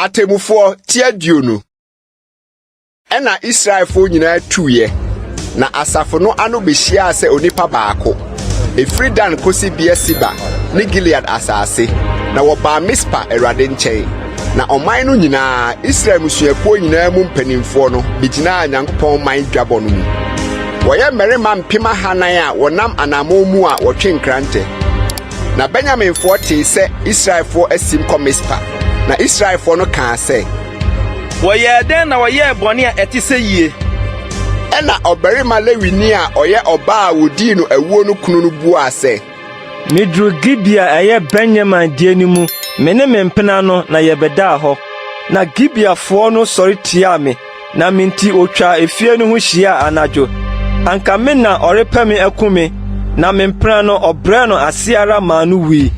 Atemmufoɔ ti 20. Ɛnna Israelfoɔ nyinaa tuiɛ, na asafo no ano bɛhyiaa sɛ onipa baako, ɛfiri Dan kɔsi Beer-Seba ne Gilead asase, na wɔbaa Mispa Awurade nkyɛn. Na ɔman no nyinaa, Israel mmusuakuo nyinaa mu mpanimfoɔ no bɛgyinaa Nyankopɔn man dwabɔ no mu. Wɔyɛ mmarima 4,000 a wɔnam anammɔn mu a wɔtwe nkrantɛ. Na Benyaminfoɔ tee sɛ Israelfoɔ asim kɔ Mispa, na Israelfoɔ no kaa sɛ, Wɔyɛɛ dɛn na wɔyɛɛ bɔne a ɛte sɛ yie? Ɛnna ɔbarima Lewini a ɔyɛ ɔbaa a wɔdii no awuo no kunu no buaa sɛ, Meduruu Gibea a ɛyɛ Benyamin deɛ no mu, me ne me mpena no na yɛbɛdaa hɔ. Na Gibeafoɔ no sɔre tiaa me, na me nti otwaa efie no ho hyiaa anadwo. Anka me na ɔrepɛ me aku me, na me mpena no ɔbrɛɛ no ase ara maa no wui.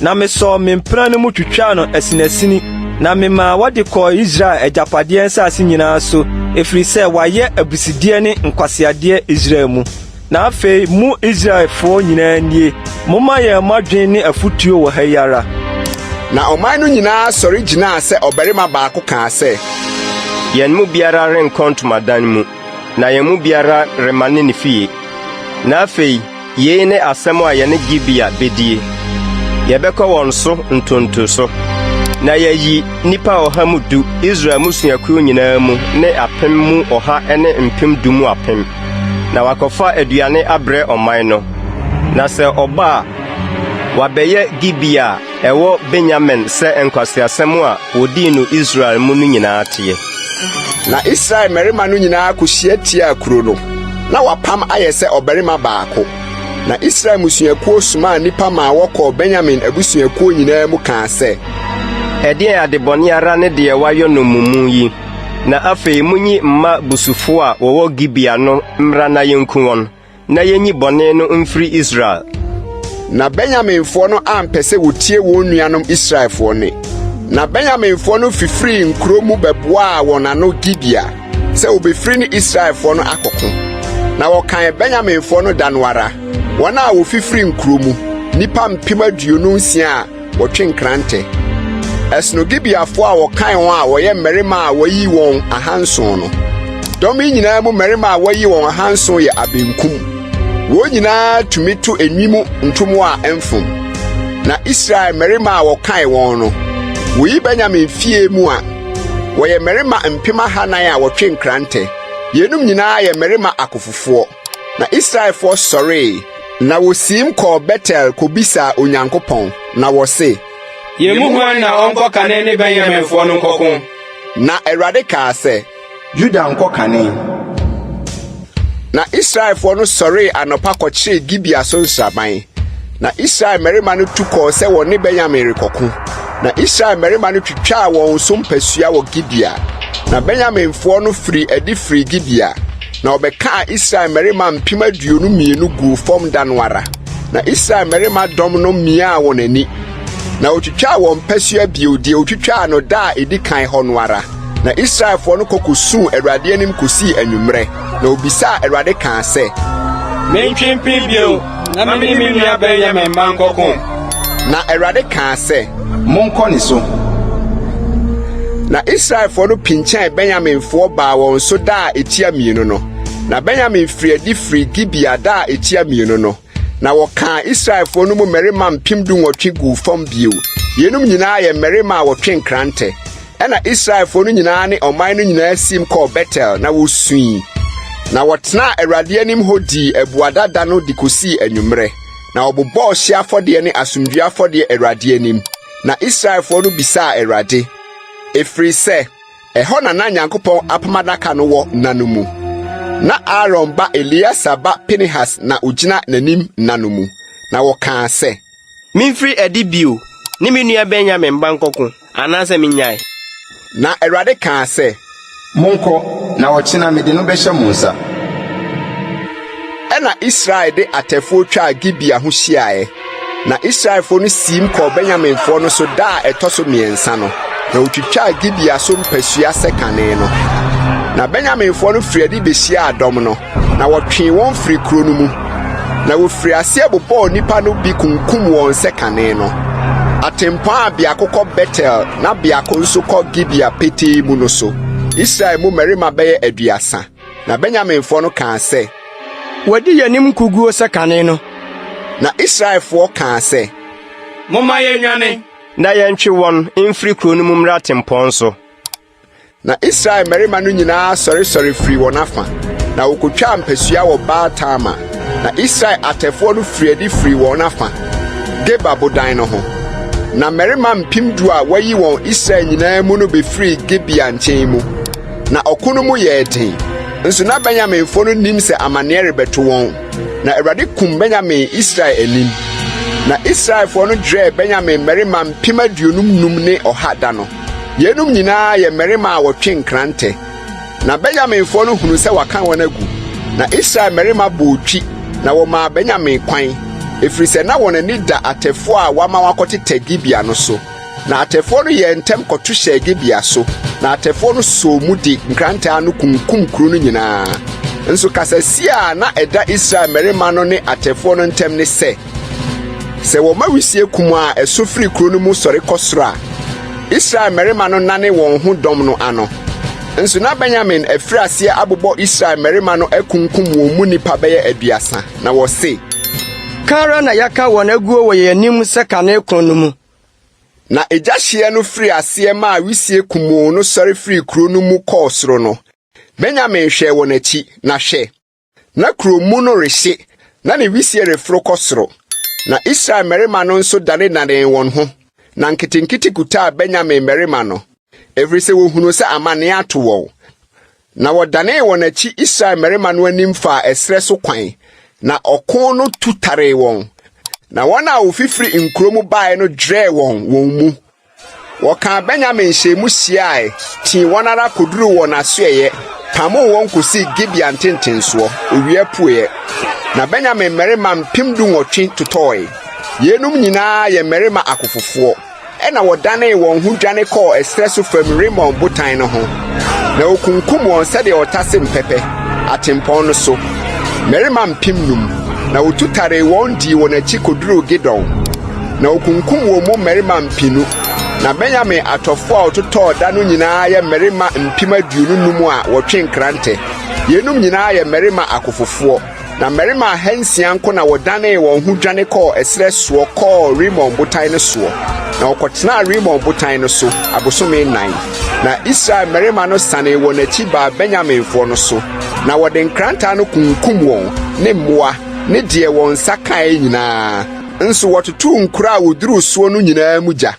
Na mesɔɔ me mpena no mu twitwaa no asinasini, na memaa wɔde kɔɔ Israel agyapadeɛ nsase nyinaa so, ɛfiri sɛ wɔayɛ abusudeɛ ne nkwaseadeɛ Israel mu. Na afei mo Israelfoɔ nyinaa nie, momma yɛn mo adwene ne afotuo wɔ ha yi ara. Na ɔman no nyinaa sɔre gyinaa sɛ ɔbarima baako kaa sɛ, Yɛn mu biara renkɔ ntomadan mu, na yɛn mu biara remane ne fie. Na afei yei ne asɛm a yɛne Gibea bedie. Yɛbɛkɔ wɔn so ntonto so, na yɛayi nnipa 110 Israel mmusuakuo nyinaa mu ne 100,000 ne 10,000. na wakɔfa aduane abrɛ ɔman no. Na sɛ ɔba a, wabɛyɛ Gibea a ɛwɔ Benyamin sɛ nkwaseasɛm a wodii no Israel mu no nyinaa teɛ. Na Israel mmarima no nyinaa kohyia tiaa kuro no, na wɔapam ayɛ sɛ ɔbarima baako. Na Israel mmusuakuo somaa nnipa maa wɔkɔɔ Benyamin abusuakuo nyinaa mu kaa sɛ, Ɛdeɛn adebɔne ara ne deɛ wɔayɔ no mo mu yi? Na afei munyi mma busufo a wɔwɔ Gibea no mmra na yenku wɔn, na yenyi bɔne no mfiri Israel. Na Benyaminfoɔ no ampɛ sɛ wɔtie wɔn nuanom Israelfoɔ nne. Na Benyaminfoɔ no fifirii nkuro mu bɛboaa wɔn ano Gibea sɛ wɔbɛfiri ne Israelfoɔ no akɔko. Na wɔkan Benyaminfoɔ no da no ara, wɔn a wɔfifiri nkuro mu, nnipa 26,000 a wɔtwe nkrantɛ. Ɛsono Gibeafoɔ a wɔkan wɔn a wɔyɛ mmarima a wɔayi wɔn 700 no. Dɔm yi nyinaa mu mmarima a wɔayi wɔn 700 yɛ abenkum. Wɔn nyinaa tumi to enwi mu ntomoa a ɛmfom. Na Israel mmarima a wɔkan wɔn no, woyi Benyamin fie mu a, wɔyɛ mmarima 4,000 a wɔtwe nkrantɛ. Yeinom nyinaa yɛ mmarima akofofoɔ. Na Israelfoɔ sɔree, na wosiim kɔɔ Betel kobisaa Onyankopɔn, na wɔse, Yɛn mu hwan na ɔnkɔ kane ne Benyaminfoɔ no nkɔko? Na Awurade kaa sɛ, Yuda nkɔ kane. Na Israelfoɔ no sɔree anɔpa kɔkyeree Gibea so nsraban. Na Israel mmarima no tu kɔɔ sɛ wɔne Benyamin rekɔko. Na Israel mmarima no twitwaa wɔn so mpasua wɔ Gibea. Na Benyaminfoɔ no firii adi firii Gibea, na wɔbɛkaa Israel mmarima 22,000 guu fam da no ara. Na Israel mmarima dɔm no miaa wɔn ani, na wɔtwitwaa wɔn mpasua bio deɛ wɔtwitwaa no da a ɛdi kan hɔ no ara. Na Israelfoɔ no kɔ kɔsuu Awurade anim kɔsii anwummerɛ, na wɔbisaa Awurade kaa sɛ, Mentwe mpini bio na me ne me nua Benyamin mma nkɔko? Na Awurade kaa sɛ, Monkɔ ne so. Na Israelfoɔ no pinkyɛn Benyaminfoɔ baa wɔn so da a ɛtia mmienu no. Na Benyamin firii adi firii Gibea da a ɛtia mmienu no, na wɔkaa Israelfoɔ no mu mmarima 18,000 guu fam bio. Yeinom nyinaa yɛ mmarima a wɔtwe nkrantɛ. Ɛnna Israelfoɔ no nyinaa ne ɔman no nyinaa siim kɔɔ Betel, na wɔsui. Na wɔtenaa Awurade anim hɔ dii abuada da no de kɔsii anwummerɛ, na wɔbobɔɔ hyeɛ afɔdeɛ ne asomdwoeɛ afɔdeɛ Awurade anim. Na Israelfoɔ no bisaa Awurade, ɛfiri sɛ ɛhɔ na na Nyankopɔn apam adaka no wɔ nna no mu. Na Aaron ba Eleasa ba Pinehas na ɔgyina n'anim nna no mu. Na wɔkaa sɛ, Memfiri adi bio ne me nua Benyamin mma nkɔko, anaasɛ minnyae? Na Awurade kaa sɛ, Monkɔ, na ɔkyena mede no bɛhyɛ mo nsa. Ɛnna Israel de atɛfoɔ twaa Gibea ho hyiaeɛ. Na Israelfoɔ no siim kɔɔ Benyaminfoɔ no so da a ɛtɔ so mmiɛnsa no, na wɔtwitwaa Gibea so mpasua sɛ kane no. Na Benyaminfoɔ no firii adi bɛhyiaa dɔm no, na wɔtwee wɔn firii kuro no mu, na wɔfirii aseɛ bobɔɔ nnipa no bi kunkum wɔn sɛ kane no. Atempɔn a biako kɔ Betel na biako nso kɔ Gibea petee mu no so, Israel mu mmarima bɛyɛ 30. Na Benyaminfoɔ no kaa sɛ, Wɔadi yɛn anim nkoguo sɛ kane no. Na Israelfoɔ kaa sɛ, Momma yɛnnwane! Na yɛntwe wɔn mfiri kuro no mu mmra tempɔn so. Na Israel mmarima no nyinaa sɔresɔre firii wɔn afa, na wɔkotwaa mpasua wɔ Baal-Tamar. Na Israel atɛfoɔ no firii adi firii wɔn afa, Geba bodan no ho. Na mmarima 10,000 a wɔayi wɔn Israel nyinaa mu no befirii Gibea nkyɛn mu. Na ɔko no mu yɛɛ den. Nso na Benyaminfoɔ no nnim sɛ amanneɛ rebɛto wɔn. Na Awurade kum Benyamin Israel anim. Na Israelfoɔ no dwerɛɛ Benyamin mmarima 55,100 da no. Yeinom nyinaa yɛ mmarima a wɔtwe nkrantɛ. Na Benyaminfoɔ no hunuu sɛ wɔaka wɔn agu. Na Israel mmarima bɔɔ twi, na wɔmaa Benyamin kwan, ɛfiri sɛ na wɔn ani da atɛfoɔ a wɔama wɔakɔtetɛ Gibea no so. Na atɛfoɔ no yɛɛ ntɛm kɔto hyɛɛ Gibea so, na atɛfoɔ no sɔɔ mu de nkrantɛ ano kunkum kuro no nyinaa. Nso kasasie a na ɛda Israel mmarima no ne atɛfoɔ no ntam ne sɛ, Sɛ wɔma wisie kumaa a ɛso firi kuro no mu sɔre kɔ soro a, Israel mmarima no nane wɔn ho dɔm no ano. Nso na Benyamin afiri aseɛ abobɔ Israel mmarima no akunkum wɔn mu nnipa bɛyɛ 30, na wɔse, Ka ara na yɛaka wɔn aguo wɔ yɛn anim sɛ kane ko no mu. Na egya hyeɛ no firii aseɛ maa wisie kumoo no sɔre firii kuro no mu kɔɔ soro no, Benyamin hwɛɛ wɔn akyi, na hwɛ, Na kurow mu no rehye, na ne wisie reforo kɔ soro. Na Israel mmarima no nso danedanee wɔn ho, na nketenkete kutaa Benyamin mmarima no, ɛfiri sɛ wɔhunuu sɛ amanneɛ ato wɔn. Na wɔdanee wɔn akyi Israel mmarima no anim faa ɛserɛ so kwan, na ɔko no tu taree wɔn. Na wɔn a wɔfifiri nkuro mu baeɛ no dwerɛɛ wɔn wɔn mu. Wɔkaa Benyamin hyɛɛ mu hyiae, tii wɔn ara kɔduruu wɔn asoɛeɛ, pamoo wɔn kɔsii Gibea ntentensoɔ, owia apueeɛ. Na Benyamin mmarima 18,000 totɔe. Yeinom nyinaa yɛ mmarima akofofoɔ. Ɛnna wɔdanee wɔn ho dwane kɔɔ ɛserɛ so fam Rimon botan no ho, na wɔkunkum wɔn sɛdeɛ wɔtase mpɛpɛ, atempɔn no so, mmarima 5,000, na wɔtu taree wɔn dii wɔn akyi kɔduruu Gidom, na wɔkunkum wɔn mu mmarima mpennu. Na Benyamin atɔfoɔ a wɔtotɔɔ da no nyinaa yɛ mmarima 25,000 a wɔtwe nkrantɛ. Yeinom nyinaa yɛ mmarima akofofoɔ. Na mmarima 600 nko na wɔdanee wɔn ho dwane kɔɔ ɛserɛ soɔ kɔɔ Rimon botan no soɔ, na wɔkɔtenaa Rimon botan no so abosome nnan. Na Israel mmarima no sanee wɔn akyi baa Benyaminfoɔ no so, na wɔde nkrantɛ ano kunkum wɔn ne mmoa ne deɛ wɔn nsa kaeɛ nyinaa. Nso wɔtotoo nkuro a wɔduruu soɔ no nyinaa mu gya.